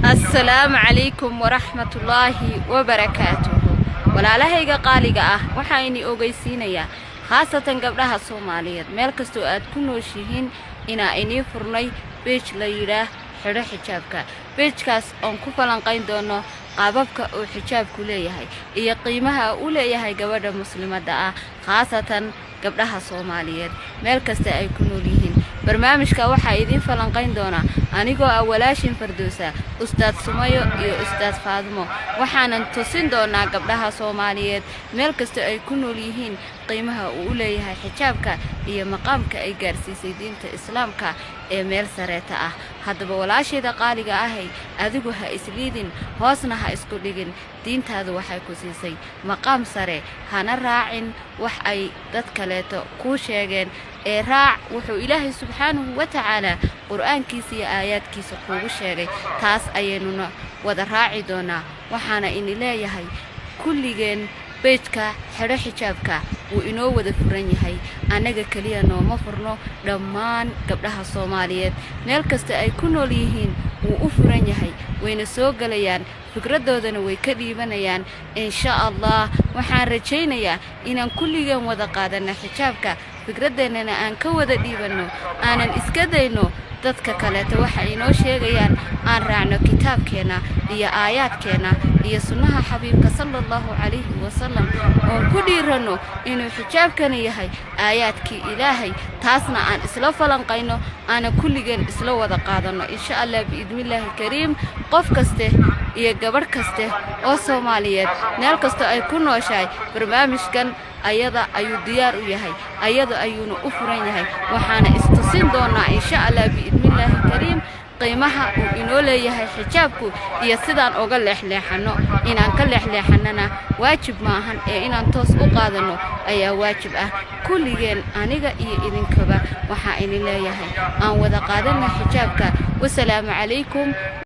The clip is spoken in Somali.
Assalaamu calaykum waraxmatullaahi wabarakaatuhu. Walaalahayga qaaliga ah, waxaa ini ogeysiinayaa, khaasatan gabdhaha Soomaaliyeed meel kastoo aad ku nooshihiin, inaa inii furnay page la yidhaah Xidho Xijaabka. Page-kaas oon ku falanqayn doono qaababka uu xijaabku leeyahay iyo qiimaha uu leeyahay gabadha muslimadda ah, khaasatan gabdhaha Soomaaliyeed meel kasta ay ku nool yihiin. Barnaamijka waxaa idiin falanqayn doonaa anigoo ah walaashin Fardowsa, Ustaad Sumayo iyo Ustaad Faadimo. Waxaanan tusin doonaa gabdhaha Soomaaliyeed meel kasta ay ku nool yihiin qiimaha uu u leeyahay xijaabka iyo maqaamka ay gaarsiisay diinta Islaamka ee meel sareeta ah. Haddaba walaashayda qaaliga ahay, adigu ha isliidin, hoosna ha isku dhigin. Diintaadu waxay ku siisay maqaam sare. Hana raacin wax ay dad kaleeto kuu sheegeen ee raac wuxuu Ilaahay subxaanahu wa tacaalaa Qur'aankiisa iyo aayaadkiisa kuugu sheegay. Taas ayaynuna wada raaci doonaa. Waxaana ini leeyahay kulligeen, page-ka Xidho Xijaabka wuu inoo wada furan yahay. Annaga keliya nooma furno, dhammaan gabdhaha Soomaaliyeed meel kasta ay ku nool yihiin wuu u furan yahay. Wayna soo gelayaan, fikradoodana way ka dhiibanayaan, insha Allah. Waxaan rajaynayaa inaan kulligeen wada qaadanno xijaabka, fikradeennana aan ka wada dhiibanno, aanan iska dayno dadka kaleeto waxa inoo sheegayaan, aan raacno kitaabkeenna iyo aayaadkeenna iyo sunnaha xabiibka sala Allahu calayhi wasalam, oon ku dhiiranno inuu xijaabkana yahay aayaadkii Ilaahay. Taasna aan isla falanqayno, aanan kulligeen isla wada qaadanno, insha Allah, biidnillaahi kariim. Qof kaste iyo gabadh kaste oo Soomaaliyeed meel kastoo ay ku nooshahay, barnaamijkan ayada ayuu diyaar u yahay, ayada ayuuna u furan yahay. Waxaana istusin doonaa, insha Allah, biidnillaahi kariim, qiimaha uu inoo leeyahay xijaabku iyo sidaan uga leexleexanno. Inaan ka leexleexannana waajib maahan ee inaan toos u qaadanno ayaa waajib ah. Kulligeen, aniga iyo idinkaba, waxaa idin leeyahay aan wada qaadanna xijaabka. Wasalaamu calaykum.